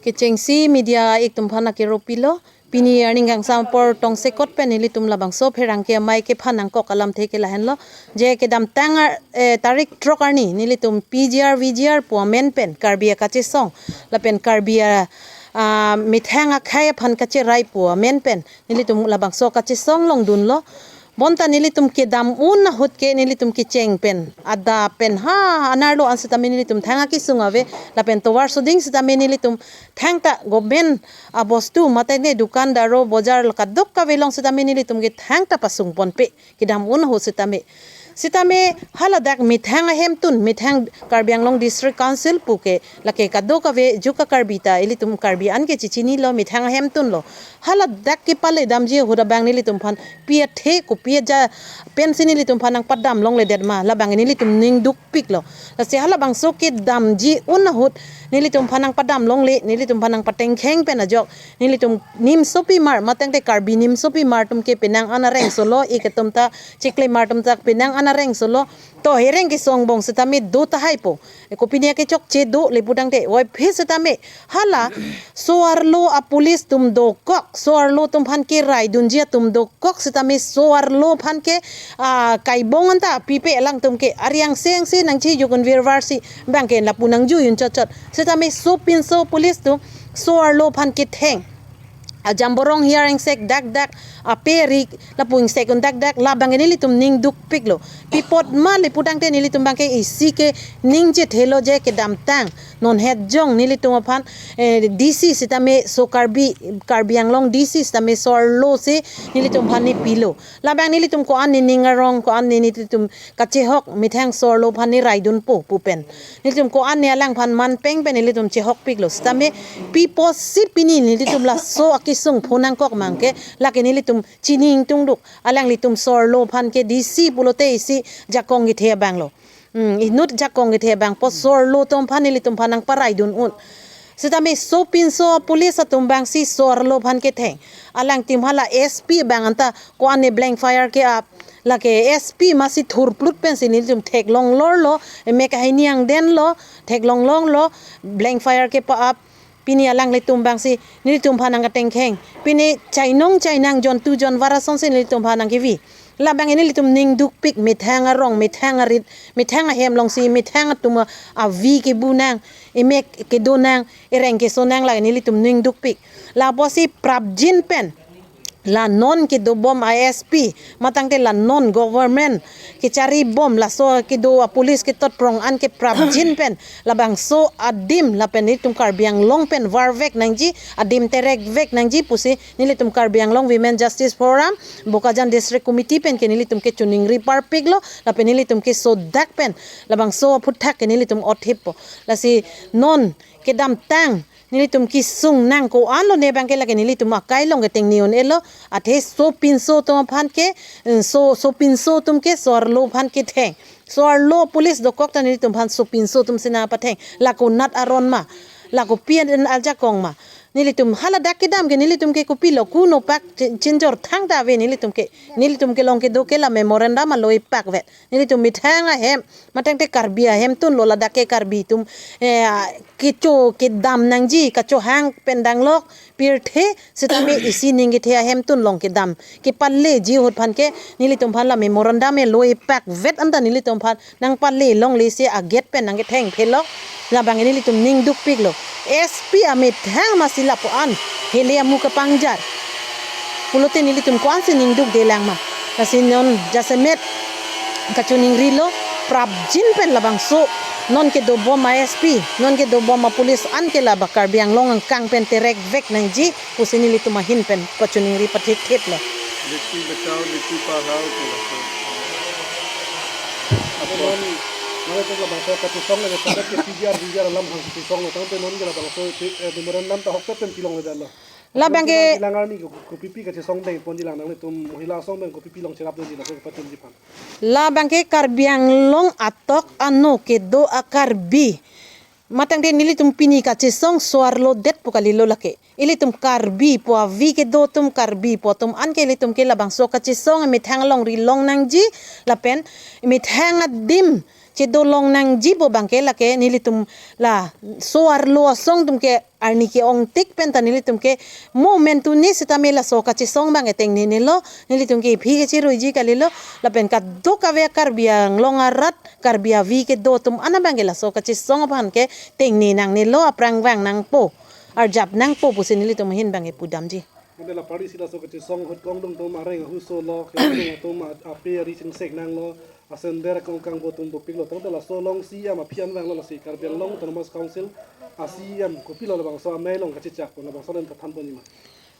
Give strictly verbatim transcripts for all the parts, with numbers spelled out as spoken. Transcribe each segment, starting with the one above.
Kechengsi media atum aphan akero pilo, pini arni kangsam apor tongsekot pen nelitum labangso pherangke amei kephan nangkok alamthe ke lahenlo, je kedamtang ar-, eh, tarik throk arni nelitum P G R V G R pu amen pen Karbi akachesong lapen Karbi a, ah, methang akhei aphan kacherai pu amen pen nelitum labangso kachesong along dunlo. Bonta nelitum kedam un ahut ke nelitum kecheng pen, adap pen ha anerlo an setame nelitum thang akesung ave, lapen tovar soding setame nelitum thangta government abostu mate ne dukandar o bojar kadokave along setame nelitum ke thangta pasung ponpe kedam un ahut setame. Setame haladak methang ahemtun, methang Karbi Anglong District Council pu ke lake kadokave juk a-Karbi ta ilitum Karbi an ke chichinilo, methang ahemtun lo. Haladak kepale damji ahut abang nelitum aphan pi athe kopi aja pensi nelitum aphan nangpadam longledet ma, labang nelitum ning dukpiklo. Lasi halabangso kedamji un ahut nelitum aphan nangpadam longle, nelitum aphan nangpatengkheng pen ajok nelitum nimsopimar, matangte Karbi nimsopimar atum ke penang an areng solo, ik atum ta chiklemar atum ta penang an areng solo. To hereng kesong bong setame do tahai po. E kopine kechokche do le putangte. Oi phe setame hala so-arlo a-police atum dokok, so-arlo atum aphan keraidunji atum dokok setame so-arlo aphan ke, ah, kaibong anta pipe alangtum ke ariang seng se nangchejok un virvar si bang ke lapu nangjui un chotchot. Setame sopinso police atum so-arlo aphan ketheng. Ajamborong hiar ingsek dakdak, ape rik lapu ingsek un dakdak, labang ke nelitum ning dukpiklo. Pi apot ma le putangte nelitum bang ke isi ke ningje thelo je kedamtang non het jong nelitum aphan, eh, D C setame so Karbi, Karbi Anglong D C setame so-arlo si nelitum aphan nepilo. Labang nelitum ko-an ne ning arong, ko-an ne nelitum kachehok methang so-arlo aphan neraidunpo pu pen nelitum ko-an ne alangphan manpeng pen nelitum chehokpiklo. Setame pi apotsi pini nelitum laso akesung phone nangkok mang ke lake nelitum chini ingtungduk. Alanglitum so-arlo aphan ke D C pulote isi jakong kethe abanglo. Hmm, inut jakong kethe abang po so-arlo atum aphan nelitum aphan nangparaidun un. Setame sopinso police atum bangsi so-arlo aphan ketheng. Alangtum hala S P bang anta ko-an ne blank fire ke-ap. Lake S P masi thurplut pensi nelitum theklong lorlo, emek ahini angdenlo, theklong lorlo, blank fire kepa-ap. Pini alanglitum bangsi nelitum aphan nangkatengkheng. Pini chainong chainang jontu jonvar asonsi nelitum aphan nangkevi. Labang nelitum ning dukpik, methang arong, methang arit, methang ahem alongsi, methang atum avi kebu nang, emek kedo nang, ereng keso nang, lake nelitum ning dukpik. Lapusi prapjin pen la non kedobom a-S P, matangte la non government kecharibom, laso kedo a-police ketotprong an ke prapjin pen labangso adim lapen nelitum Karbi Anglong pen varvek nangji, adim terekvek nangji pusi nelitum Karbi Anglong Women Justice Forum, Bokajan District Committee pen ke nelitum kechiningri parpiklo, lapen nelitum kesodak pen labangso aphuthak ke nelitum othippo. Lasi non kedamtang nelitum kesung nang ko-an lo ne bang ke lake nelitum akai along ketengni un-elo, athe sopinso atum aphan ke, eh, so, sopinso atum ke so-arlo aphan ketheng. So-arlo police dokok ta nelitum aphan sopinso atum si nangpatheng. Lake nat aron ma, lake pi an ajakong ma. Nelitum haladak kedam ke nelitum ke kopilo, kuno pak chin-, chinjor thangta ave nelitum ke. Nelitum kelong kedo ke la memorandum aloipak vet. Nelitum methang ahem, matangte Karbi ahemtun lo, ladak ke Karbi atum, eh, kecho kedam nangji, kachohang pen danglok pirthe setame isi ning kethe ahemtun along kedam kepaleji ahut aphan ke nelitum aphan la memorandum aloipak vet anta nelitum aphan nangpale longle si a-gate pen nangketheng phelok. Labang nelitum ning dukpiklo. S P amethang masi lapu-an hele amu kapangjar pulote nelitum ko-ansi ning dukdelang ma. Lasi non jasemet kachiningrilo, prapjin pen labangso non kedobom a-S P, non kedobom a-police an ke la ba Karbi Anglong angkang pen terekvek nangji pusi nelitum ahin pen pachiningri pathektheplo. Beti bachao, beti padhao, tu laso. Apo non, non itu labangso kachesong, eh, sadak ke P G R, P G R alam hang kachesong, tangte non ke labangso, eh, memorandum ta ahokpet pen pilongledetlo. Labang ke bilang arni ko, kopipi kachesong dengponji lang, nanglitum mohila asong pen kopipi long cherapdunji laso patumji aphan. Labang ke Karbi Anglong atok ano kedo a-Karbi. Matangte nelitum pini kachesong so-arlodet pu kalilo lake. Ilitum Karbi pu avi kedo atum, Karbi pu atum an ke ilitum ke labangso kachesong methang alongri long nangji lapen methang adim chedolong nangjipo abangke lake nelitum laso arlo asong atum ke arni ke-ongtik penta nelitum ke mo mentu ne sitame laso kachesong abangke tengnenelo, nelitum ke iphi kecheruiji kalilo, lapen kadokave Karbi Anglong arat, Karbi avi kedo atum an abangke laso kachesong aphan ke tengne nangnelo, aphrang vang nangpo, arjap nangpo pusi nelitum ahin abangke pudamji. Mane la party si laso kachesong ahut kongdung atum areng ahuso lo, kongdung atum a-, ape ari chingsek nanglo, asender kong kangbo atum dopiklo, tangte laso along C E M aphi an vanglo, lasi Karbi Anglong Autonomous Council a C E M kopilo labangso amei along kachechakpon, labangso len kathanponji ma?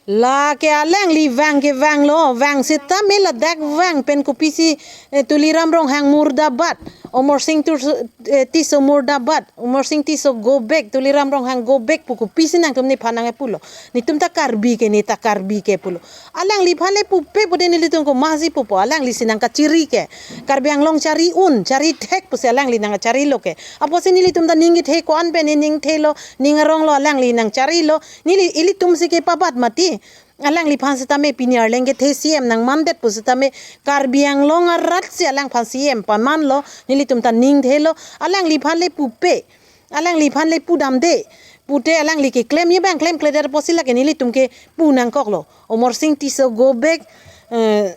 Lake alangli vang ke vanglo, vang sitame ladak vang pen kopisi, eh, Tuliram Ronghang murdabad, Amar Singh Tur-, eh, Tisso murdabad, Amar Singh Tisso go back, Tuliram Ronghang go back pu kopisi nangtum nephan nangkepulo. Netum ta Karbi ke, ne ta Karbi ke pulo. Alangliphan le pupe pute nelitum komatsi pupo, alangli si nangkachiri ke. Karbi Anglong chari un, chari thek pusi alangli nangcharilo ke. Apotsi nelitum ta ning kethe ko-an pen ne ning thelo, ning aronglo, alangli nangcharilo. Neli, ilitum si kepabat mati. Alangliphan sitame pini arleng kethe C E M nangmandet pusitame Karbi Anglong arat si alangphan C E M pamanlo, nelitum ta ning thelo, alangliphan le pupe, alangliphan le pudamde, pute alangli keklemji abang klemkledet apotsi lake nelitum ke pu nangkoklo. Amar Singh Tisso go back, eh,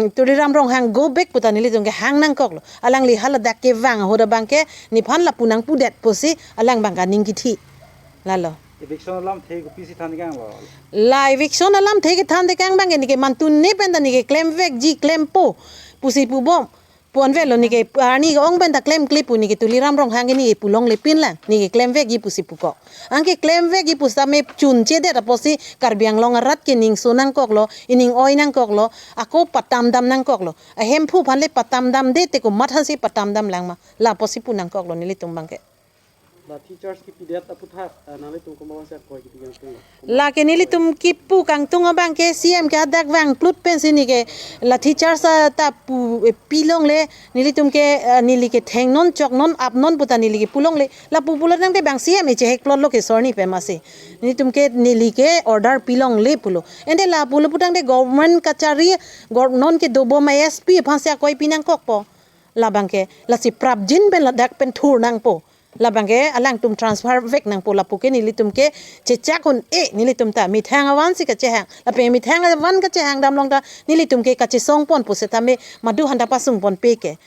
Tuliram Ronghang go back puta nelitum ke hang nangkoklo. Alangli haladak kevang ahut abangke nephan lapu nangpudet pusi alang abangke aning kithi. Lalo. Eviction alamthe kopisi than kanglo? La eviction alamthe kethan tekang abangke neke mantu ne penta neke klemvekji klempo pusi pubom. Pu-an velo neke arni ke-ong penta klemkle pu neke Tuliram Ronghang ke neke pulonglepin lang, neke klemvekji pusi pukok. Anke klemvekji pusitame chunchedet apotsi Karbi Anglong arat ke ningso nangkoklo, ining oi nangkoklo, ako patamdam nangkoklo. Ahemphu aphan le patamdamde te komat aphansi patamdam lang ma? La apotsi pu nangkoklo nelitum abangke. Lathi charge kipidet aputhak, ah, nanglitum komatsi akoi kipi kangtung lo? Lake nelitum kipu kangtung abangke C E M ke hadak vangplut pensi neke lathi charge ta pu, eh, pilongle, nelitum ke, eh, neli ke thengnon choknon apnon puta neli ke pulongle. Lapu pulo tangte bang C E M e chehekplotlo ke sorni pemasi. Nelitum ke neli ke order pilongle pulo. Ante lapulo pu tangte government kachari, gov-, non kedobom S P aphansi akoi pi nangkokpo. Labangke, lasi prapjin pen ladak pen thur nangpo. Labangke alangtum transfer vek nangpo, lapu ke nelitum ke chechak un-e, nelitum ta methang avansi kachehang. Lapen methang avan kachehang damlong ta nelitum ke kachesongpon pusitame maduhan ta pasungponpe ke.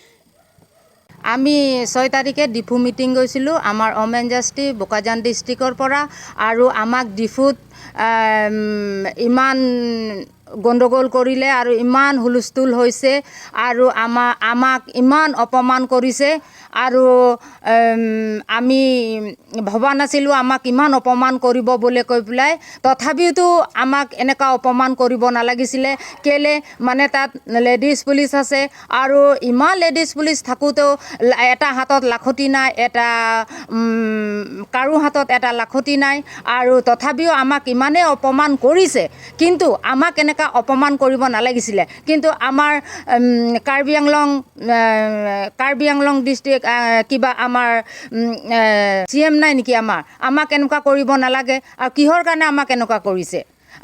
আমি ছয় তাৰিখে ডিফু মিটিং গৈছিলোঁ আমাৰ অমেন জাষ্টি বোকাজান ডিষ্ট্ৰিক্টৰ পৰা। আৰু আমাক ডিফুত, আম, ইমান গণ্ডগোল কৰিলে আৰু ইমান হুলস্থুল হৈছে আৰু আমা-, আমাক ইমান অপমান কৰিছে আৰু, এম, আমি ভবা নাছিলোঁ আমাক ইমান অপমান কৰিব বুলি কৈ পেলাই। তথাপিওতো আমাক এনেকুৱা অপমান কৰিব নালাগিছিলে। কেলে মানে তাত লেডিজ পুলিচ আছে আৰু ইমান লেডিজ পুলিচ থাকোঁতেও লা-, এটা হাতত লাখতি নাই, এটা, উম, কাৰো হাতত এটা লাখতি নাই। আৰু তথাপিও আমাক ইমানেই অপমান কৰিছে, কিন্তু আমাক এনেকুৱা অপমান কৰিব নালাগিছিলে। কিন্তু আমাৰ, উম, কাৰ্বি আংলং, আহ, কাৰ্বি আংলং ডিষ্ট্ৰিক্ট, আহ, কিবা আমাৰ, উম, আহ, চি এম নাই নেকি আমাৰ? আমাক এনেকুৱা কৰিব নালাগে। আৰু কিহৰ কাৰণে আমাক এনেকুৱা কৰিছে?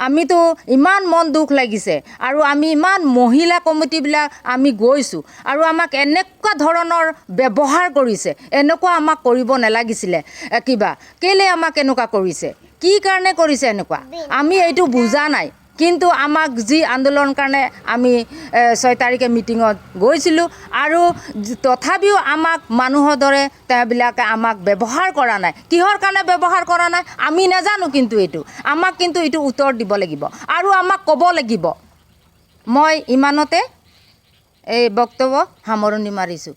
আমিতো ইমান মন দুখ লাগিছে আৰু আমি ইমান মহিলা কমিটিবিলাক আমি গৈছোঁ আৰু আমাক এনেকুৱা ধৰণৰ ব্যৱহাৰ কৰিছে, এনেকুৱা আমাক কৰিব নালাগিছিলে। এ, কিবা কেলে আমাক এনেকুৱা কৰিছে, কি কাৰণে কৰিছে এনেকুৱা, আমি এইটো বুজা নাই। কিন্তু আমাক যি আন্দোলন কাৰণে আমি, এ, ছয় তাৰিখে মিটিঙত গৈছিলোঁ আৰু যি-, তথাপিও আমাক মানুহৰ দৰে তেওঁবিলাকে আমাক ব্যৱহাৰ কৰা নাই। কিহৰ কাৰণে ব্যৱহাৰ কৰা নাই আমি নাজানো, কিন্তু এইটো আমাক, কিন্তু এইটো উত্তৰ দিব লাগিব আৰু আমাক ক'ব লাগিব। মই ইমানতে এই বক্তব্য সামৰণি মাৰিছোঁ।